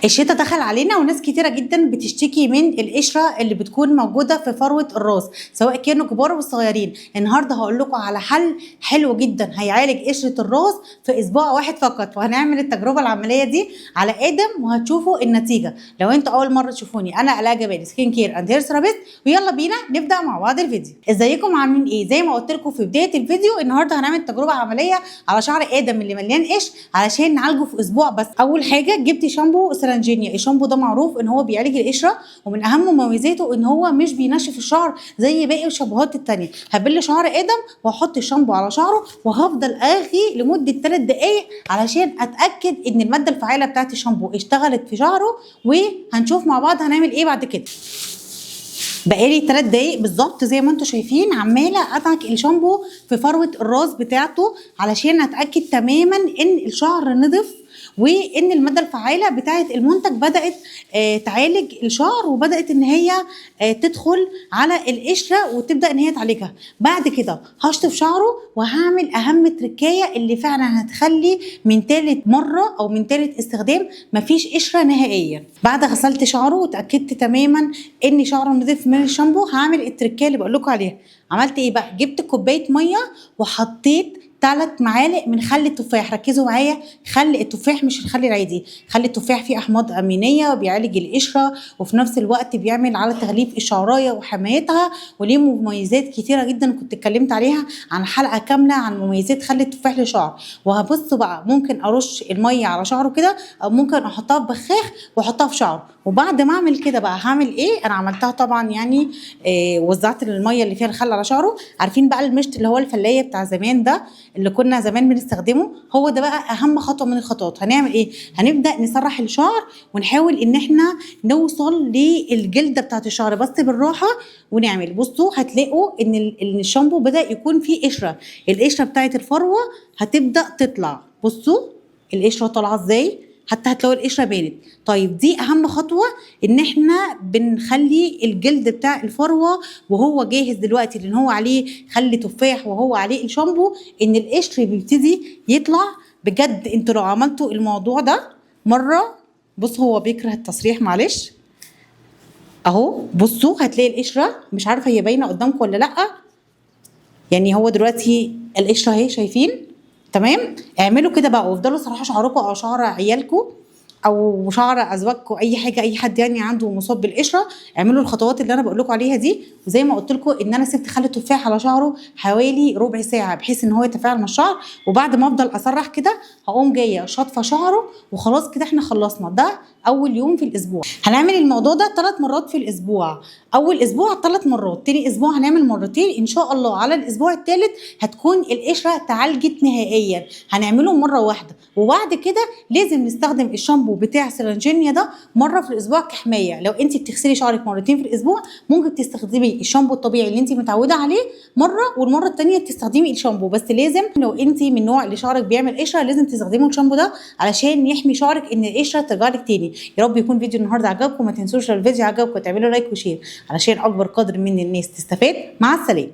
الشتاء دخل علينا وناس كتيرة جدا بتشتكي من القشرة اللي بتكون موجودة في فروه الراس، سواء كانوا كبار او صغيرين. النهارده هقول لكم على حل حلو جدا هيعالج قشرة الراس في اسبوع واحد فقط، وهنعمل التجربة العملية دي على ادم وهتشوفوا النتيجة. لو انتوا اول مرة تشوفوني، انا الاء جبالي skin care and hair therapist، ويلا بينا نبدا مع بعض الفيديو. ازيكم عاملين ايه؟ زي ما قلت لكم في بداية الفيديو، النهارده هنعمل تجربه عملية على شعر ادم اللي مليان قشر علشان نعالجه في اسبوع بس. اول حاجة جبت شامبو سلانجينيا. الشامبو ده معروف ان هو بيعالج القشرة، ومن اهم مميزاته ان هو مش بينشف الشعر زي باقي الشامبوهات التانية. هبل شعر ادم واحط الشامبو على شعره وهفضل اغلي لمدة 3 دقائق علشان اتاكد ان المادة الفعالة بتاعت الشامبو اشتغلت في شعره، وهنشوف مع بعض هنعمل ايه بعد كده. بقالي 3 دقايق بالظبط زي ما انتم شايفين عماله ادعك الشامبو في فروه الراس بتاعته علشان اتاكد تماما ان الشعر نضف وان المادة الفعالة بتاعه المنتج بدات تعالج الشعر، وبدات ان هي تدخل على القشرة وتبدا ان هي تعالجها. بعد كده هشطف شعره وهعمل اهم تركايه اللي فعلا هتخلي من تالت مرة او من تالت استخدام مفيش قشرة نهائيا. بعد غسلت شعره وتاكدت تماما ان شعره نضيف من الشامبو، هعمل التركايه اللي بقول لكم عليها. عملت ايه بقى؟ جبت كوباية مية وحطيت 3 معالق من خل التفاح. ركزوا معايا، خل التفاح مش الخل العادي. خل التفاح فيه احماض امينيه وبيعالج القشرة، وفي نفس الوقت بيعمل على تغليف الشعرايه وحمايتها، وليه مميزات كتيرة جدا كنت اتكلمت عليها عن حلقة كاملة عن مميزات خل التفاح للشعر. وهبصوا بقى، ممكن ارش المية على شعره كده او ممكن احطها في بخاخ واحطها في شعره. وبعد ما اعمل كده بقى هعمل ايه؟ انا عملتها طبعا يعني وزعت المية اللي فيها الخل على شعره. عارفين بقى المشط اللي هو الفلايه بتاع زمان ده اللي كنا زمان بنستخدمه؟ هو ده بقى اهم خطوة من الخطوات. هنعمل ايه؟ هنبدا نسرح الشعر ونحاول ان احنا نوصل للجلده بتاعت الشعر بس بالراحة. ونعمل بصوا هتلاقوا ان الشامبو بدا يكون فيه قشرة، القشرة بتاعت الفروه هتبدا تطلع. بصوا القشرة طالعه ازاي، حتى هتلاقوا القشرة بانت. طيب دي اهم خطوة، ان احنا بنخلي الجلد بتاع الفروه وهو جاهز دلوقتي، لان هو عليه خل تفاح وهو عليه الشامبو، ان القشر بيبتدي يطلع. بجد انتوا لو عملتوا الموضوع ده مرة، بص هو بيكره التصريح معلش اهو، بصوا هتلاقي القشرة، مش عارفه هي باينة قدامكم ولا لا، يعني هو دلوقتي القشرة اهي، شايفين؟ تمام. اعملوا كده بقى وافضلوا سرحوا شعركم او شعر عيالكم او شعر ازواجكم، اي حاجة، اي حد يعني عنده مصاب بالقشره، اعملوا الخطوات اللي انا بقول لكم عليها دي. وزي ما قلت لكم ان انا سبت خل التفاح على شعره حوالي ربع ساعة بحيث ان هو يتفاعل مع الشعر، وبعد ما افضل اسرح كده هقوم جاية شاطفه شعره، وخلاص كده احنا خلصنا. ده اول يوم في الاسبوع. هنعمل الموضوع ده 3 مرات في الاسبوع. اول اسبوع 3 مرات، تاني اسبوع هنعمل مرتين، ان شاء الله على الاسبوع الثالث هتكون القشرة تعالجت نهائيا. هنعمله مرة واحدة، وبعد كده لازم نستخدم الشامبو بتاع سلانجينيا ده مرة في الاسبوع كحمايه. لو انت بتغسلي شعرك مرتين في الاسبوع ممكن تستخدمي الشامبو الطبيعي اللي انت متعوده عليه مرة، والمرة الثانية تستخدمي الشامبو. بس لازم لو انت من النوع اللي شعرك بيعمل قشرة لازم تستخدمي الشامبو ده علشان يحمي شعرك ان القشرة ترجع لك تاني. يا رب يكون فيديو النهارده عجبكم. ما تنسوش لو الفيديو عجبكم تعملوا like و share علشان اكبر قدر من الناس تستفاد. مع السلامة.